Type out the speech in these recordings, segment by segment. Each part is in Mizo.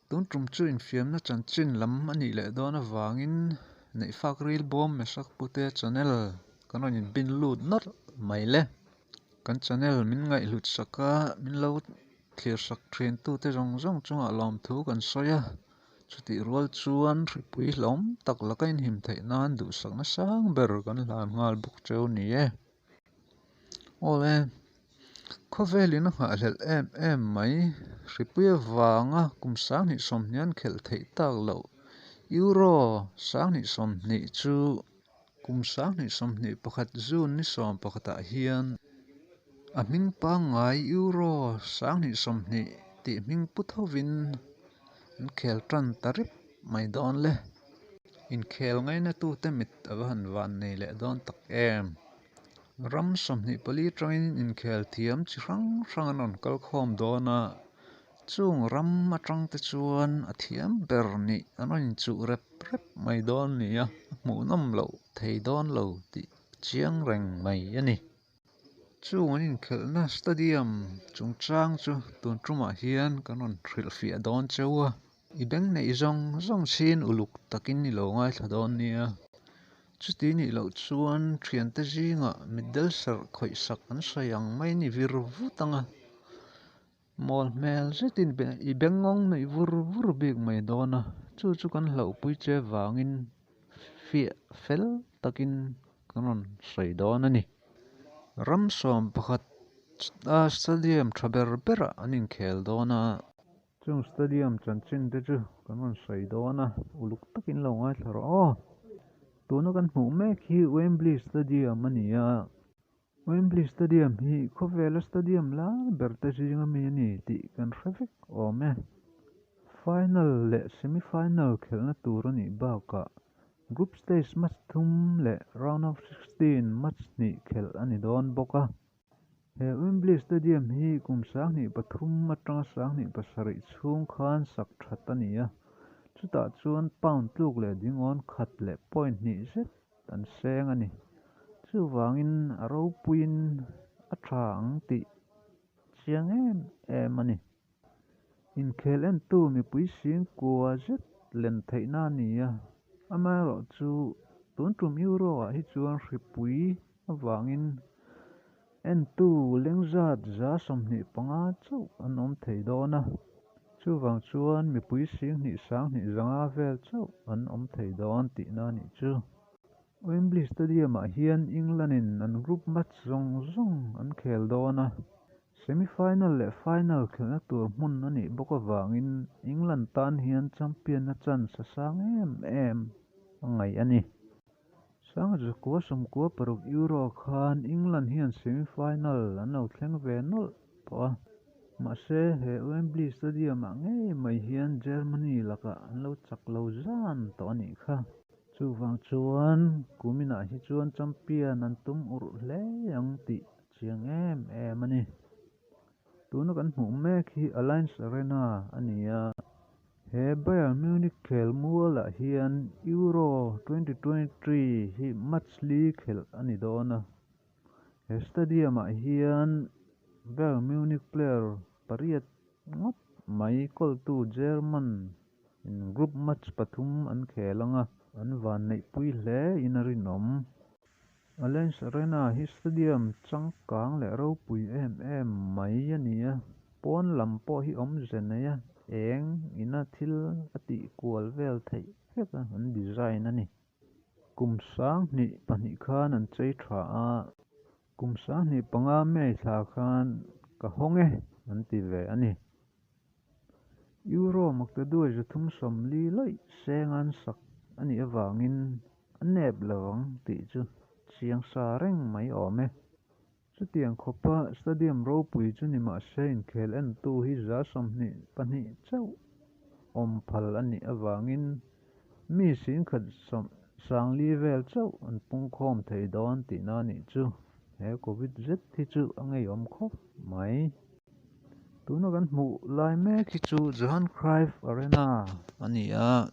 Tun tum chu infiamna chanchin lam a nih leh dawn avangin Neihfak Ril Bawm Mesak Pute channel kan rawn inbin lut nawlh mai le. Kan channel min ngaihhlut sak a, min lo thlir sak thin tute zawng zawng chungah lawmthu kan sawi a. Chutih rual chuan hripui hlawm tak laka inhim theih nan duhsakna sang ber kan hlan nghal bawk cheu ni e. Aw e, khawvelin a nghahhlelh em em mai. Hripui avanga kum 2020 an khelh theih tak loh Euro 2020 chu kum 2021 June ni sawm pakhatah hian a hming pangngai Euro 2020 tih hming pu thovin an khel tan ta rip mai dawn le. Inkhel ngainatute mit a va han van nei leh dawn tak em. Ram 24 atangin inkhel thiam chi hrang hrang an rawn kal khawm dawn a, chung ram atang te chuan a thiam ber nih an rawn inchuh rep rep mai dawn ni a, a hmuhnawm loh thei dawn lo tih chiang reng mai a ni. Chung an inkhelhna stadium chungchang chu tun tumah hian kan rawn hrilhfiah dawn cheu a. I beng neih zawng zawng chhin uluk takin i lo ngaithla dawn nia. Chuti nih loh chuan thiante zingah mitdel serh khawih sak an sawi ang maiin i vir vut ang a. Mawl hmel zetin i bengngawng nuih vur vur bik mai dawn a, chu chu kan hlauhpui che vangin fiah fel takin kan rawn sawi dawn a ni. Ram 11 a stadium tha ber berah an inkhel dawn a. Chung stadium chanchin te chu kan rawn sawi dawn a, uluk takin lo ngaithla rawh aw. Tuna kan hmuh mek hi Wembley Stadium a ni a, Wembley Stadium hi khawvela stadium lai ber te zinga mi a ni tih kan hre vek awm e. Final leh semi final khelhna tur a nih bakah group stage match thum leh round of 16 match hnih khelh a ni dawn bawk a. He Wembley Stadium hi kum 2003 atanga 2007 chhung khan sak that a ni a, chutah chuan pound tluk leh dingawn khat leh point hnih zet an seng a ni. Chuvangin a ropuiin a tha ang tih chiang em em a ni. Inkhel entu mipui sing kua zet len theihna a ni a, amaherawhchu tun tum Euro ah hi chuan hripui avangin entu lengzat 25% chauh an awm thei dawn a, chuvang chuan mipui sing hnih sang hnih zanga vel chauh an awm thei dawn tihna a nih chu. Wembley Stadium ah hian England in an group match zawng zawng an khel dawn a, semi-final leh final khelhna tur hmun a nih bawk avangin England tan hian champion a chance a sang em em a ngaih a ni. 1996 Euro khan England hian semi-final an lo thleng ve nawlh tawh a, mahse he Wembley Stadium ah ngei mai hian Germany lakah an lo chak lo zan tawh a nih kha. Chuvang chuan kuminah hi chuan champion an tum urh hle ang tih a chiang em em a ni. Tuna kan hmuh mek hi Allianz Arena a ni a, he Bayern Munich khel mualah hian Euro 2023 hi match li khelh a ni dawn a. He stadium ah hian Bayern Munich player pariat ngawt mai kawltu German in group match pathum an khel ang a, an van neihpui hle in a rinawm. Allianz Arena hi stadium changkang leh ropui em em mai a ni a, pawn lam pawh hi awmze nei a, eng ina thil a tih kual vel theih vek a an design a ni. Kum 2002 khan an chei tha a, kum 2005 May thla khan ka hawng e an ti ve a ni. Euro maktaduai 340 lawih seng an sak a nih avangin a nep lo ang tih chu chiang sa reng mai awm e. Chutiang khawpa stadium ropui chu ni mahse inkhel entu hi 22% chauh awm phal a nih avangin mi singkhat sangli vel chauh an pungkhawm thei dawn tihna a nih chu. He Covid zet hi chu a ngeiawm khawp mai. Tuna kan hmuh lai mek hi chu Johan Cruyff Arena a ni a.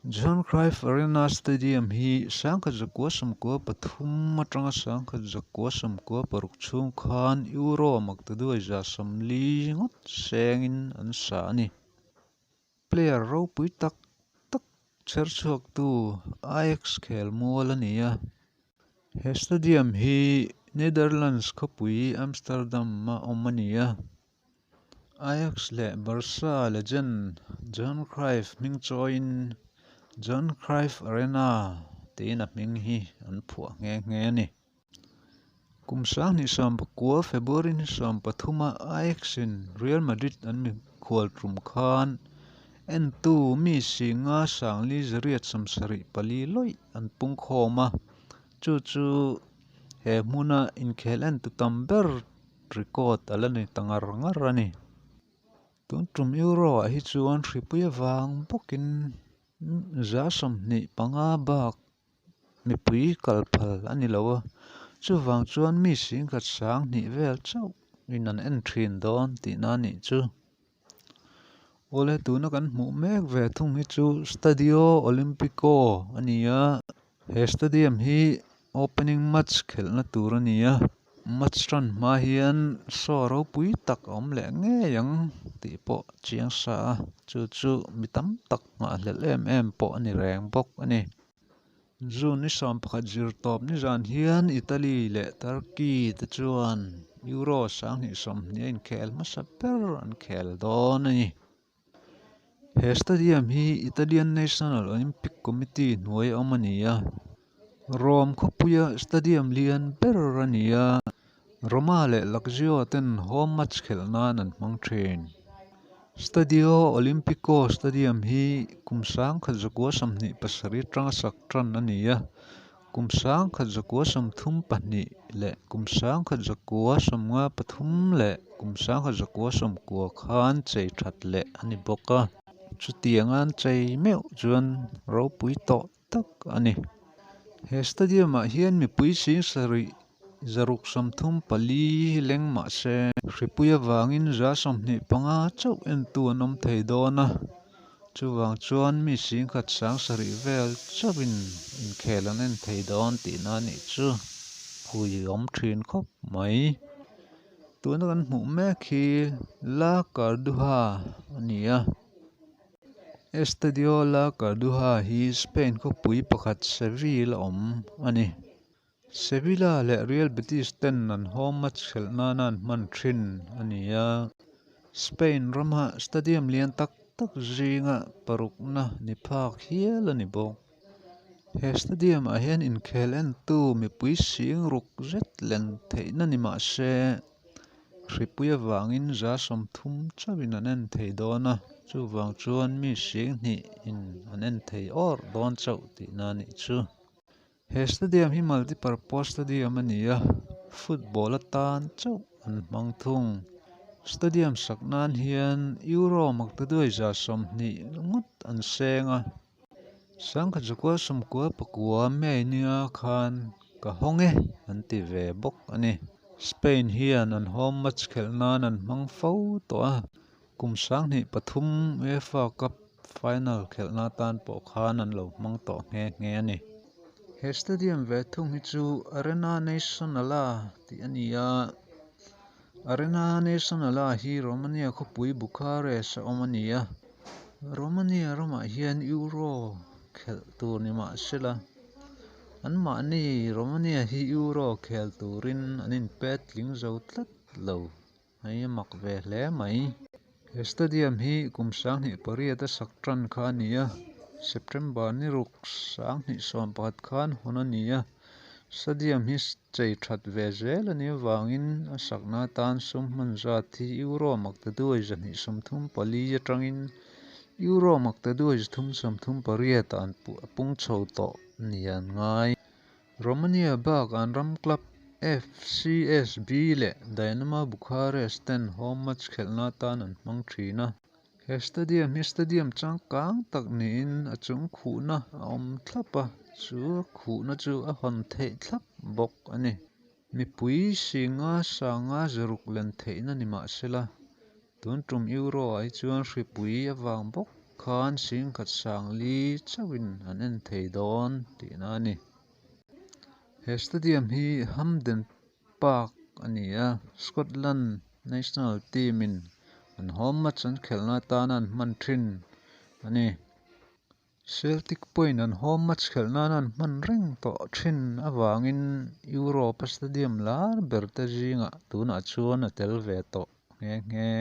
Johan Cruyff Arena Stadium hi 1993 atanga 1996 chhung khan Euro maktaduai 40 ngawt sengin an sa a ni. Player ropui tak tak chher chhuaktu Ajax khel mual a ni a. He stadium hi Netherlands khawpui Amsterdam a awm a ni a. Ajax leh Barca legend Johan Cruyff hming chawiin Johan Cruyff Arena tiin a hming hi an phuah nghe nghe a ni. Kum 2019 February ni 13-a Ajax-in Real Madrid an mikhual tum khan entu mi singa sangli zariat sawmsarih pali lawih an pung khawm a, chu chu he hmuna inkhel entu tam ber record a la ni ta ngar ngar a ni. Tun tum Euro-ah hi chuan hripui avang bawkin 25 bak mipui kal phal a ni lo a, chuvang chuan mi singkhat 2000 vel chauh in an en thin dawn tihna a nih chu. Awle tuna kan hmuh mek ve thung hi chu Stadio Olimpico a ni a, he stadium hi opening match khelhna tur a ni a, match tan hma hian show ropui tak a awm leh ngei ang tih pawh chiang sa a, chu chu mi tam tak nghahhlelh em em pawh a ni reng bawk a ni. June ni 11 zir tawp nizan hian Italy leh Turkey te chuan Euro 2020 a inkhel hmasa ber an khel dawn a ni. He stadium hi Italian National Olympic Committee hnuai a awm a ni a, Rome khawpuia stadium lian ber a ni a, Roma leh Lazio ten home match khelh nan an hmang thin. Stadio Olimpico Stadium hi kum 1927 atanga sak tan a ni a, kum 1932 leh kum 1953 leh kum 1990 khan chei that leh a ni bawk a. Chutiang an chei meuh chuan ropui tawh tak a ni. He stadium-ah hian mipui sing sarih zaruk sawmthum pali leng mah se hripui avangin 25 chauh entu an awm thei dawn a, chuvang chuan mi singkhat 7000 vel chauhin inkhel an en thei dawn tihna a nih chu phui awm thin khawp mai. Tuna kan hmuh mek hi La Carduha a ni a. Estadio La Carduha hi Spain khawpui pakhat Seville a awm a ni. Sevilla leh Real Betis ten an home match khelh nana an hman thin a ni a. Spain rama stadium lian tak tak zinga parukna ni phak hial a ni bawk. He stadium ah hian inkhel entu mipui sing ruk zet len theihna ni mah se hripui avangin 30 chauhin an en thei dawn a, chuvang chuan mi 2000 in an en thei awr dawn chauh tihna a nih chu. He stadium hi multipurpose stadium a ni a, football atan chauh an hmang thung. Stadium sak nan hian Euro maktaduai 20 ngawt an seng a. 1999 May nia khan ka hawng e an ti ve bawk a ni. Spain hian an home match khelh nan an hmang fo tawh a, kum 2003 UEFA Cup final khelhna atan pawh khan an lo hmang tawh nghe nghe a ni. He stadium ve thung hi chu Arena Națională tih a ni a, Arena Națională hi Romania khawpui Bucharest a awm a ni a, Romania ramah hian Euro khelh tur ni mah sela, an mahni Romania hi Euro khel turin an inpet tling zo tlat lo. Hei a mak ve hle mai. He stadium hi kum 2008 a sak tan kha a ni a, September ni ruk 2011 khan hawn a ni a. Stadium hi chei that ve zel a nih avangin a sakna atan sum hman zat hi Euro maktaduai 234 atangin Euro maktaduai 338 ah an pung chho tawh ni an ngai. Romania bak an ram club FCSB leh Dinamo Bucharest ten home match khelhna atan an hmang thin a. He stadium hi stadium changkang tak niin a chung khuhna a awm thlap a, chu a khuhna chu a hawn theih thlap bawk a ni. Mipui singa sanga zaruk len theihna ni mah sela, tun tum Euro ah hi chuan hripui avang bawk khan singkhat sangli chauhin an en thei dawn tihna a ni. He stadium hi Hampden Park a ni a, Scotland national team in an home match an khelhna atana an hman thin a ni. Celtic pawhin an home match khelh nana an hman reng tawh thin avangin Europe a stadium lar ber te zingah tunah chuan a tel ve tawh nghe nghe.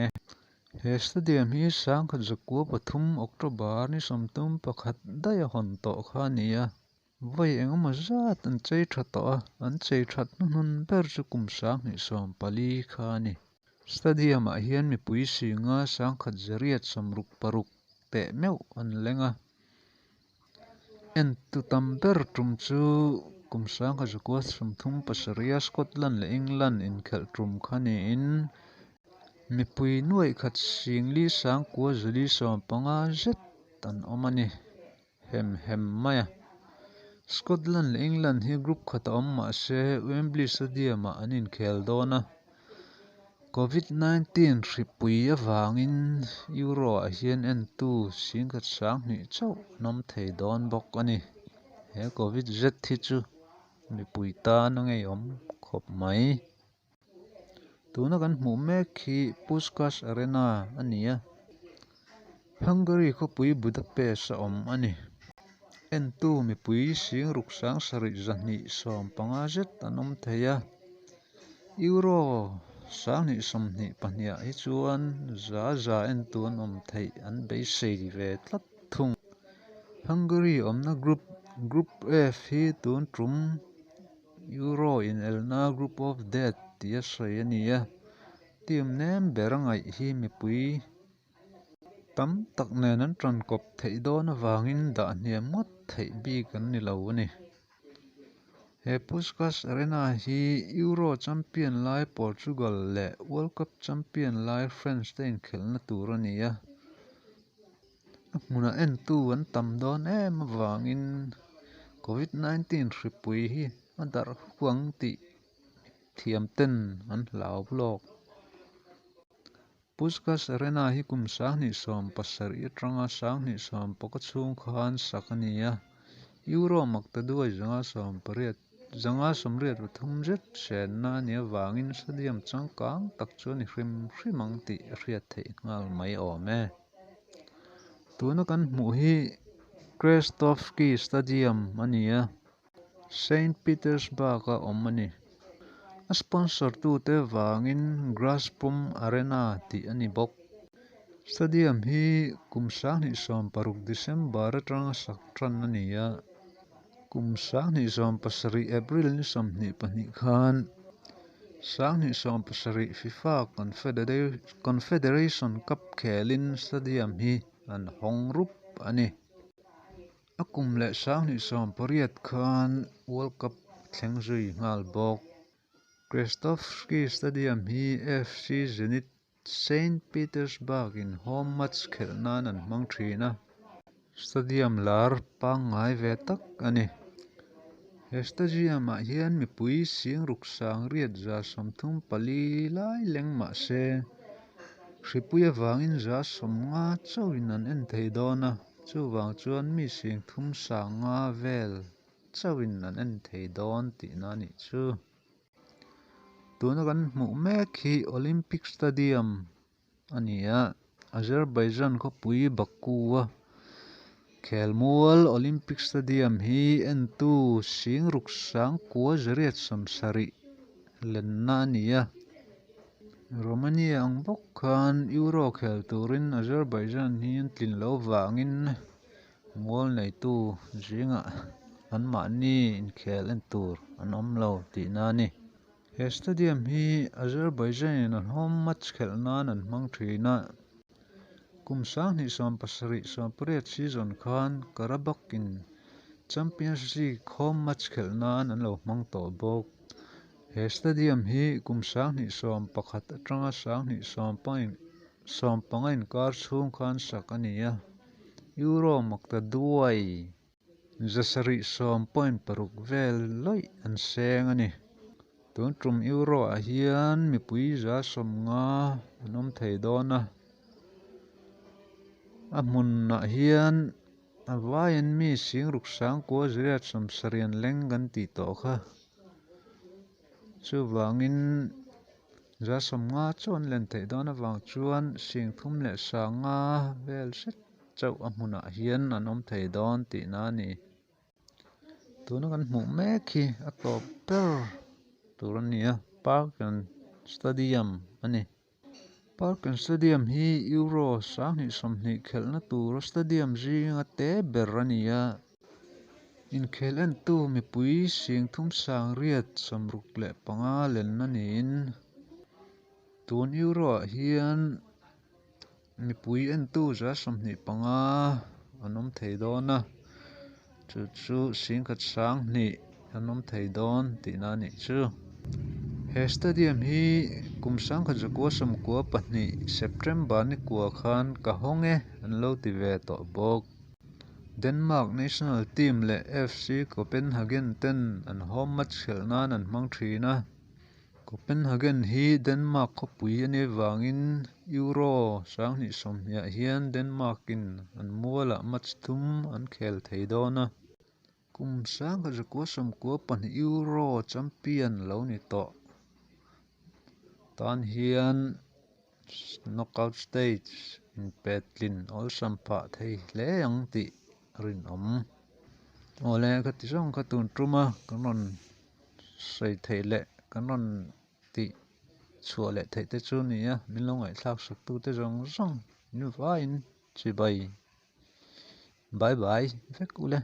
He stadium hi 1903 October ni 31 daih a hawn tawh kha a ni a, vawi engemaw zat an chei tha tawh a, an chei that hnuhnun ber chu kum 2014 kha a ni. Stadium ah hian mipui singa 1166 teh meuh an leng a, entu tam ber tum chu kum 1937 a Scotland leh England inkhelh tum kha niin mipui nuaih khat singli sangkua zali sawmpanga zet an awm a ni hem hem mai a. Scotland leh England hi group khat a awm mah se Wembley Stadium ah an inkhel dawn a, Covid 19 hripui avangin Euro ah hian entu singkhat 2000 chauh an awm thei dawn bawk a ni. He Covid zet hi chu mipui tan a ngeiawm khawp mai. Tuna kan hmuh mek hi Puskas Arena a ni a, Hungary khawpui Budapest a awm a ni. Entu mipui singruk 7250 zet an awm thei a, Euro 2022 ah hi chuan za za entu an awm theih an beisei ve tlat thung. Hungary awmna group, Group F hi tun tum Euro inelna Group of Death tih a sawi a ni a, team nem ber a ngaih hi mipui tam tak nen an tan kawp theih dawn avangin dah hniam ngawt theih bik an ni lo a ni. He Puskas Arena hi Euro champion lai Portugal leh World Cup champion lai France te inkhelhna tur a ni a, a hmunah entu an tam dawn em avangin Covid 19 hripui hi a darh huk ang tih thiam ten an hlau lawk. Puskas Arena hi kum 2017 atanga 2019 chhung khan sak a ni a, Euro maktaduai 583 zet senna a nih avangin stadium changkang tak chu a ni hrim hrim ang tih a hriat theih nghal mai awm e. Tuna kan hmuh hi Krestovsky Stadium a ni a, Saint Petersburg a awm a ni. A sponsor tute vangin Gazprom Arena tih a ni bawk. Stadium hi kum 2016 December atanga sak tan a ni a, kum 2017 April ni 22 khan 2017 FIFA Confederation Cup khelin stadium hi an hawng rup a ni. A kum leh 2018 khan World Cup thleng zui nghal bawk. Krestovsky Stadium hi FC Zenit Saint Petersburg in home match khelh nan an hmang thin a, stadium lar pangngai ve tak a ni. He stadium ah hian mipui singruk 6834 lai leng mah se hripui avangin 50 chauhin an en thei dawn a, chuvang chuan mi 35,000 vel chauhin an en thei dawn tihna a nih chu. Tuna kan hmuh mek hi Olympic Stadium a ni a, Azerbaijan khawpui Baku a khelmual Olympic Stadium hi entu singruk 9870 lenna a ni a. Romania ang bawk khan Euro khel turin Azerbaijan hi an tlin lo vangin mual neitu zingah anmahni inkhel en tur an awm lo tihna a ni. He stadium hi Azerbaijan in an home match khelh nan an hmang thin a, kum 2017-18 season khan Karabakh in Champions League home match khelh nan an lo hmang tawh bawk. He stadium hi kum 2011 atanga 2015 inkar chhung khan sak a ni a, Euro maktaduai 770.6 vel lawih an seng a ni. Tun tum Euro ah hian mipui 50 an awm thei dawn a. A hmunah hian a vaiin mi singruk sangkua ziriat sawmsarian leng kan tih tawh kha. Chuvangin za sawmnga chaw an len theih dawn avang chuan singthum leh sanga vel hret chauh a hmunah hian an awm thei dawn tihna a ni. Tuna kan hmuh mek hi a tawp ber tur a ni a, Park and Stadium a ni. Park and Stadium hi Euro 2020 khelhna tura stadium zinga te ber a ni a. Inkhel entu mipui 3665 lenna niin tun Euro ah hian mipui entu 25 an awm thei dawn a, chu chu 10,002 an awm thei dawn tihna a nih chu. He stadium hi kum 1992 September ni kua khan ka hawng e an lo ti ve tawh bawk. Denmark national team leh FC Copenhagen ten an home match khelh nan an hmang thin a. Copenhagen hi Denmark khawpui a nih avangin Euro 2020 ah hian Denmark in an mualah match thum an khel thei dawn a. Kum 1992 Euro champion lo ni tawh tan hian knockout stage inpetlin awlsam phah thei hle ang tih a rinawm. Awle ka ti zawng kha tun tuma kan rawn sawi theih leh kan rawn tih chhuah leh theih te chu ni a, min lo ngaihthlak sak tu te zawng zawng in vaiin chibai bye bye vek ule.